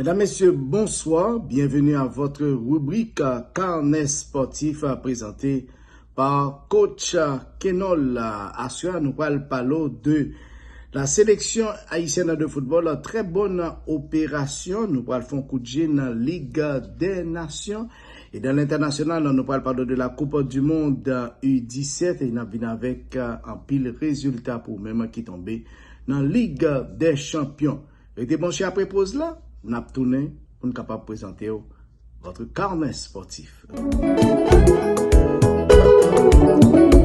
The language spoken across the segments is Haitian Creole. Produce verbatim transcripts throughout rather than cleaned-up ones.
Mesdames, Messieurs, bonsoir. Bienvenue à votre rubrique, euh, Carnet Sportif, euh, présenté par Coach, euh, Kenol. Aswè a, nou pral pale w de la sélection haïtienne de football. Très bonne opération. Nou pral fè yon kout je nan Ligue des Nations. E nan lentènasyonal, nou pral pale de la Coupe du Monde, euh, U disèt, e n ap vin avèk, euh, anpil rezilta pou ou menm ki tonbe nan Ligue des Champions. Rete branche apre poz la, n ap tounen pou n kapab prezante w votre carnet sportif.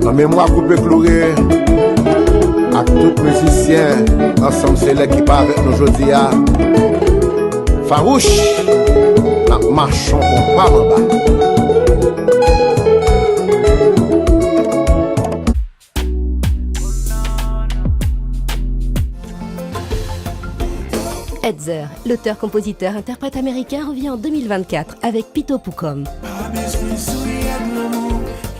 Nan memwa Koupe Kloure ak tout mizisyen ansanm selèk ki pa avèk nou jodi a, Fawouch, n ap mache yon konpa manba. Etzer, l'auteur-compositeur-interprète américain, revient en deux mille vingt-quatre avec Pito Poukom.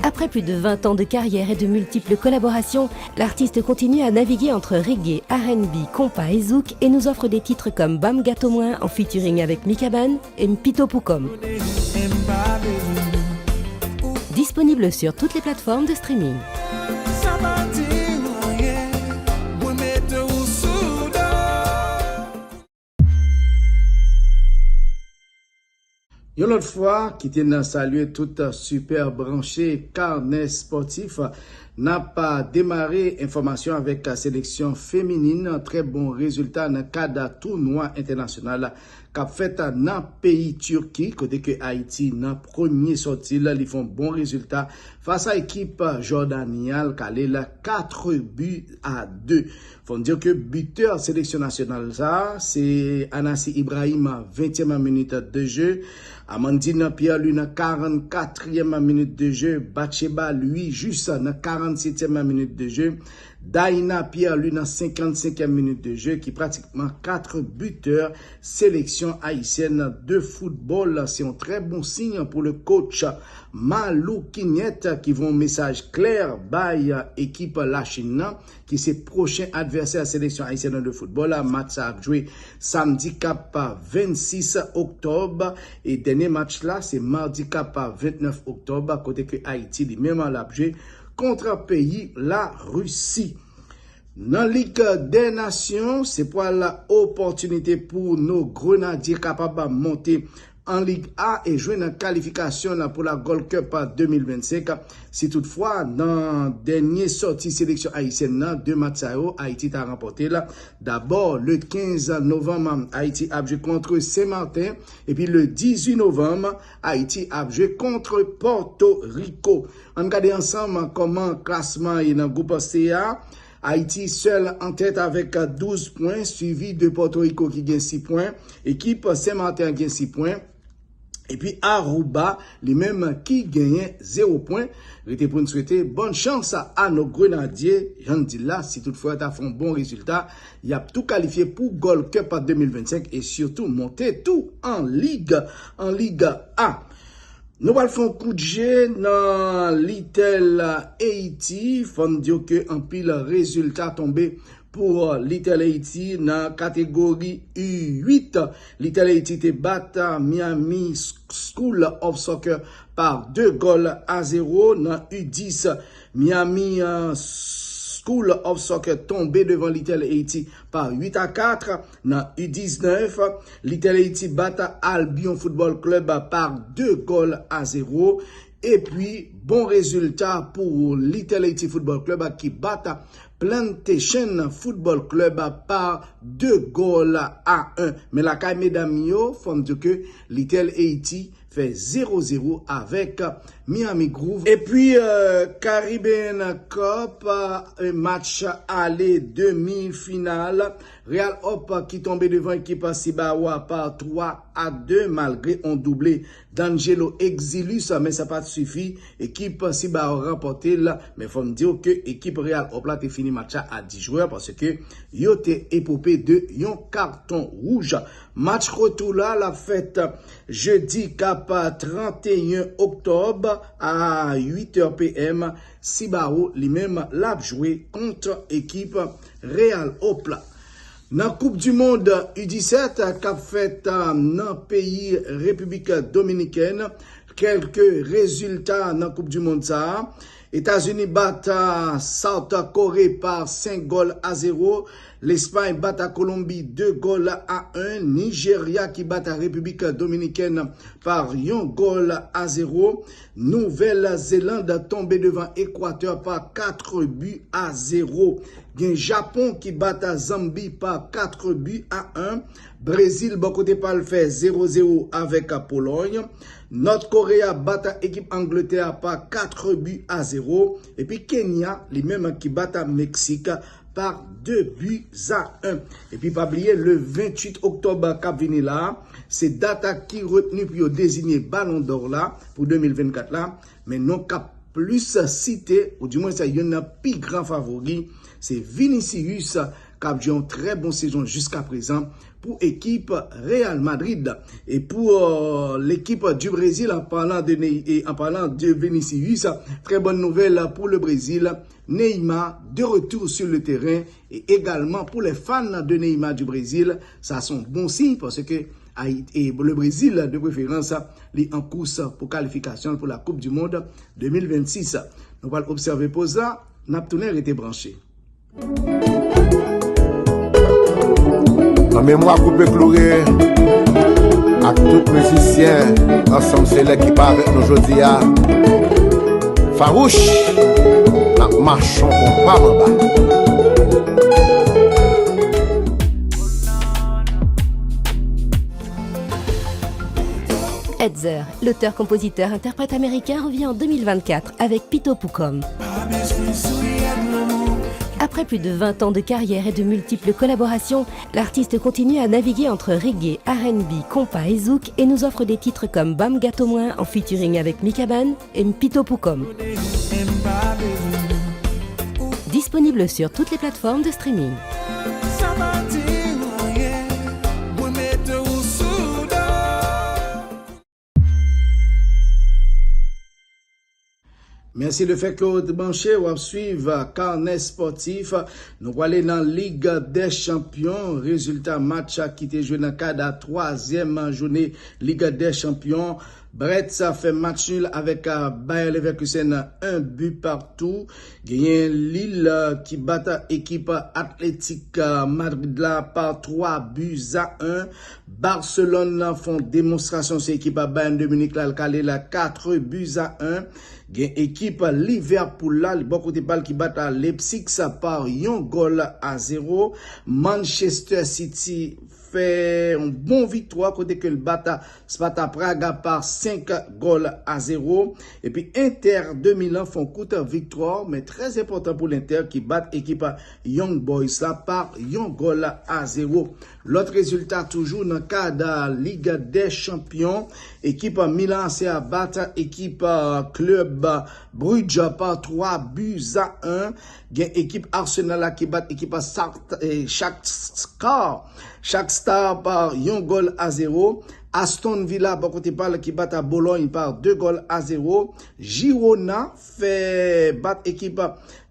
Après plus de vingt ans de carrière et de multiples collaborations, l'artiste continue à naviguer entre reggae, R and B, compas et zouk et nous offre des titres comme Bam Gato Mwen en featuring avec Mikaban et Mpito Poukom. Disponible sur toutes les plateformes de streaming. Yon lòt fwa, kite n salye tout sipè branche Carnet Sportif. N ap demare enfòmasyon avèk seleksyon feminin. Trè bon rezilta nan kad tounwa entènasyonal k ap fèt nan peyi Tiki, kote ke Ayiti nan premye sòti l, li fè yon bon rezilta fas a ekip Jòdani a, l kale l kat bi a de. Fò n di ke bitè seleksyon nasyonal sa a, se Anasi Ibrahim, ventyèm minit de jeu, Amandine Pierre-Louis nan karannkatriyèm minit de jeu, Batcheba Louis Juste nan karannsetyèm minit de jeu, Daïna Pierre-Louis nan senkannsenkyèm minit de jeu, ki pratikman kat bitè seleksyon ayisyèn de foutbòl. Se yon trè bon siy pou le coach Malou Quignette, ki voye yon mesaj klè bay ekip Lachin nan, ki se pwochen advèsè seleksyon ayisyèn de foutbòl la. Match sa ap jwe samdi k ap vennsis oktòb, e dènye match la se madi k ap vennèf oktòb, kote ke Ayiti li menm l ap jwe kont peyi Larisi. Nan Lig dè Nasyon, se pral opòtinite pou nos Grenadiers kapab monte an Lig A e jwenn kalifikasyon pou la Gold Cup de mil vennsenk. Si toutfwa, nan dènye sòti seleksyon ayisyèn nan, de match sa yo, Ayiti ta ranpòte l. Dabò, le kenz novanm, Ayiti ap jwe kont Sen Maten, epi le dizuit novanm, Ayiti ap jwe kont Pòtoriko. Ann gade ansanm kòman klasman ye nan gwoup C a. Ayiti sèl an tèt avèk douz pwen, swivi de Pòtoriko ki gen sis pwen. Ekip Sen Maten an gen sis pwen. Epi Aruba, li menm, ki genyen zewo pwen. Rete pou n swete bòn chans a nos Grenadiers. Jan n di l la, si toutfwa yo ta fè yon bon rezilta, y ap tou kalifye pou Gold Cup de mil vennsenk e sitou monte tou an Lig, an Lig A. Nou pral fè yon kout je nan Little Haiti. Fò n di w ke anpil rezilta tonbe pou Little Haiti nan kategori U uit. Little Haiti te bat Miami School of Soccer pa de gòl a zewo. Nan U dis, Miami, euh, School of Soccer tonbe devan Little Haiti pa uit a kat. Nan U diznèf, Little Haiti bat Albion Football Club pa de gòl a zewo. Epi, bon rezilta pou Little Haiti Football Club ki bat Plantation Football Club pa de gòl a en. Men lakay medam yo, fò m di w ke Little Haiti fè zewo zewo avèk Miami Groove. Epi, euh, Caribbean Cup, euh, match ale demi final. Real Hope ki tonbe devan ekip Cibao a pa twa a de malgre on double D'Angelo Exilus, men sa pa t sifi. Ekip Cibao ranpòte l, men fò n di w ke ekip Real Hope la te fini match la a dis jwè paske yo te epope de yon katon wouj. Match retou la, l ap fèt jedi k ap tranteyen oktòb a uit è p m. Cibao, li menm, l ap jwe kont ekip Real Hope la. Nan Koup di Mond U disèt k ap fèt nan peyi Repiblik Dominikèn, kèlke rezilta nan Koup di Mond sa a. Etazini bat South Korea pa senk gòl a zewo. Lespay bat Kolonbi de gòl a en. Nijerya ki bat Repiblik Dominikèn pa yon gòl a zewo. Nouvèl Zeland tonbe devan Ekwatè pa kat bi a zewo. Gen Japon ki bat Zanbi pa kat bi a en. Brezil, bò kote pa l, fè zewo zewo avèk Polòy. Nòt Koreya bat ekip Angletè pa kat bi a zewo. Epi Kenya, li menm ki bat Meksik pa de bi a en. Epi pa bliye, le venntuit oktòb k ap vini la, se dat ki retni pou yo deziye Balon dò la pou de mil vennkat la. Men non k ap plis site, oudimwen se youn nan pi gran favori, se Vinicius, k ap jwe yon trè bon sezon jiskaprezan pou ekip Real Madrid. E pou euh, l'équipe du Brésil, en parlant de, Ney- et en parlant de Vinicius, très bonne nouvelle pour le Brésil. Neymar de retour sur le terrain et également pour les fans de Neymar du Brésil, ça c'est un bon signe parce que Haïti, et le Brésil de préférence, li an kous pou kalifikasyon pou la Coupe du Monde de mil vennsis. Nou pral obsève poz la, n ap tounen rete branche. An memwa Koupe Kloure ak tout mizisyen ansanm selèk ki pa avèk nou jodi a. Fawouch, n ap mache yon konpa manba. Etzer, l'auteur-compositeur-interprète américain, revient en deux mille vingt-quatre avec Pito Poukom. Après plus de vingt ans de carrière et de multiples collaborations, l'artiste continue à naviguer entre reggae, R and B, compas et zouk et nous offre des titres comme Bam Gato Mwen en featuring avec Mikaban et Mpito Poukom. Disponible sur toutes les plateformes de streaming. Mèsi de fè ke w branche, w ap swiv Carnet Sportif. Nou prale nan Ligue des Champions. Rezilta match ki te jwe nan kad a twazyèm jounen Ligue des Champions. Brest fè match nul avèk Bayer Leverkusen, un but partout. Genyen Lille ki bat ekip Atletik Madrid la pa twa buts à un. Barcelone fè yon demonstrasyon sou ekip Bayern de Munich la, l kale la kat buts à un. Gen ekip Liverpool la, li bò kote pa l ki bat Leipzig pa yon gòl à zéro. Manchester City fè yon bon viktwa kote ke l bat Sparta Prague pa senk gòl à zéro. Epi Inter de Milan fè yon kout viktwa, men trè enpòtan pou Inter ki bat ekip Young Boys la pa yon gòl à zéro. Lòt rezilta toujou nan kad Ligue des Champions, ekip Milan A C a bat ekip Club Brugge pa twa buts à un. Gen ekip Arsenal la ki bat ekip Shakhtar, Shakhtar pa yon gòl à zéro. Aston Villa bò kote pa l ki bat Bologne pa de gòl à zéro. Girona fè bat ekip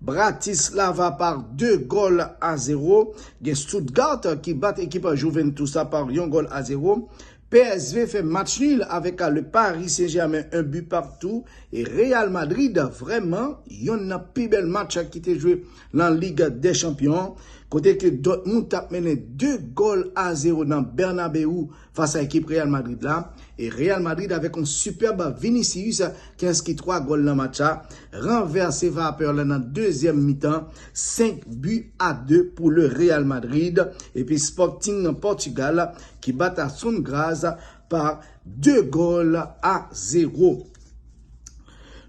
Bratislava pa de gòl à zéro. Gen Stuttgart ki bat ekip Juventus la pa yon gòl à zéro. P S V fè match nul avèk le Paris Saint-Germain, un but partout. E Real Madrid, vrèman, yonn nan pi bèl match ki te jwe nan Ligue des Champions. Kote ke Dortmund t ap mennen de gòl à zéro nan Bernabeu fas a ekip Real Madrid la. E Real Madrid avèk yon sipèb Vinicius ki enskri twa gòl nan match la, ranvèse vapè la nan dezyèm mitan, senk buts à deux pour le Real Madrid. Epi Sporting Portugal ki bat Aston Graz pa de gòl à zéro.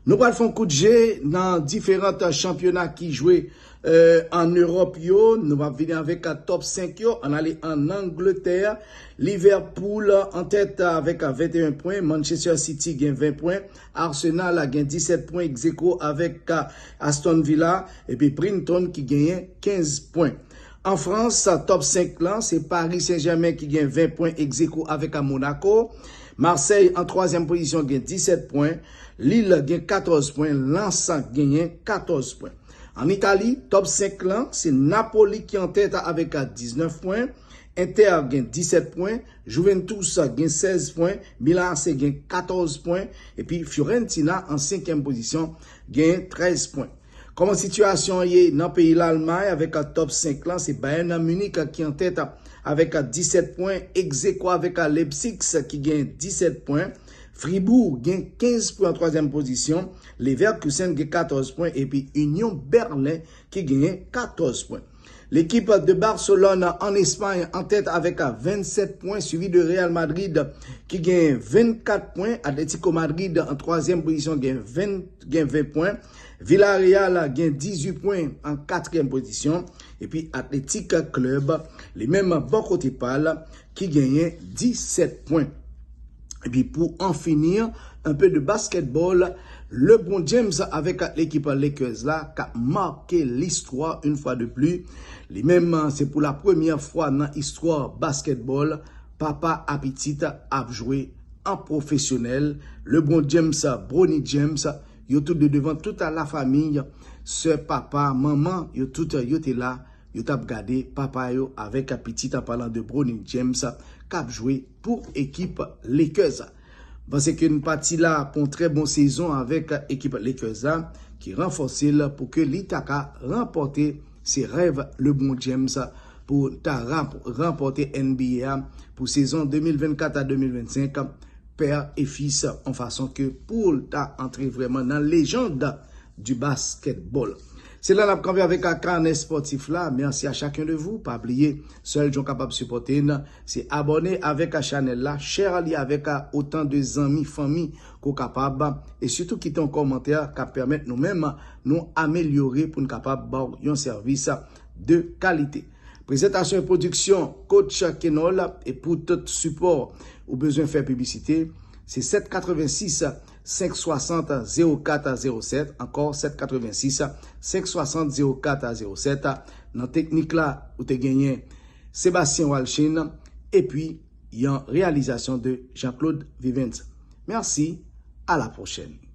Nou pral fè yon kout je nan diferan chanpyona ki jwe euh, an Ewòp yo. Nou ap vini avèk top senk yo. Ann ale an Angletè. Liverpool an tèt avèk venteyen pwen. Manchester City gen ven pwen. Arsenal gen disèt pwen, egzeko avèk Aston Villa. Epi Brighton ki genyen kenz pwen. An Frans, top senk lan, se Paris Saint-Germain ki gen ven pwen, egzeko avèk Monaco. Marseille an twazyèm pozisyon gen disèt pwen. Lille gen katòz pwen. Lens genyen katòz pwen. An Itali, top senk lan, se Napoli ki an tèt avèk diznèf pwen, Inter gen disèt pwen, Juventus gen sèz pwen, Milan A C gen katòz pwen, epi Fiorentina an senkyèm pozisyon gen trèz pwen. Kòman sitiyasyon an ye nan peyi Lalmay avèk top senk lan, se Bayern Munich ki an tèt avèk disèt pwen, egzekwo avèk Leipzig ki gen disèt pwen, Fribourg gen kenz pwen an twazyèm pozisyon, Leverkusen gen katòz pwen, epi Union Berlin ki genyen katòz pwen. Lekip de Barcelone an Espay an tèt avèk vennsèt pwen, swivi de Real Madrid ki gen vennkat pwen, Atletico Madrid an twazyèm pozisyon gen ven, gen ven pwen, Villarreal gen dizuit pwen an katriyèm pozisyon, epi Athletic Club, li menm bò kote pa l, ki genyen disèt pwen. Epi pou an fini, un peu de basketball, LeBron James avèk lekip Lakers la k ap make listwa une fois de plus. Li menm, se pou la premyè fwa nan istwa basketball, papa a pitit ap jwe an pwofesyonèl. LeBron James, Bronny James, yo tout de devan tout la famiy, sè, papa, manman, yo tout yo te la, yo t ap gade papa yo avèk pitit, an palan de Bronny James k ap jwe pou ekip Lakers. M panse ke n pati la pou yon trè bon sezon avèk ekip Lakers la, ki ranfòse l pou ke li ta ka ranpòte se rèv LeBron James pou ta ranp, ranpòte N B A pou sezon de mil vennkat a de mil vennsenk, pè e fis, yon fason ke pou l ta antre vrèman nan lejand du basketball. Se la n ap kanpe avèk kanè spòtif la. Merci à chacun de vous. Pa bliye, sèl jan w kapab sipòte n, se abòne avèk chanèl la, share li avèk otan de zanmi, fanmi ke w kapab, e sitou kite yon kòmantè k ap pèmèt nou menm nou amelyore pou n kapab ba w yon sèvis de kalite. Prezantasyon e pwodiksyon Coach Kenol, e pou tout sipò ou bezwen fè piblisite, se sèt katrevensis, senk swasant, zewo kat zewo sèt, ankò sèt katrevensis, senk swasant, zewo kat zewo sèt. Nan teknik la, ou te genyen Sébastien Walchin, epi yon reyalizasyon de Jean-Claude Vivens. Merci, à la prochaine.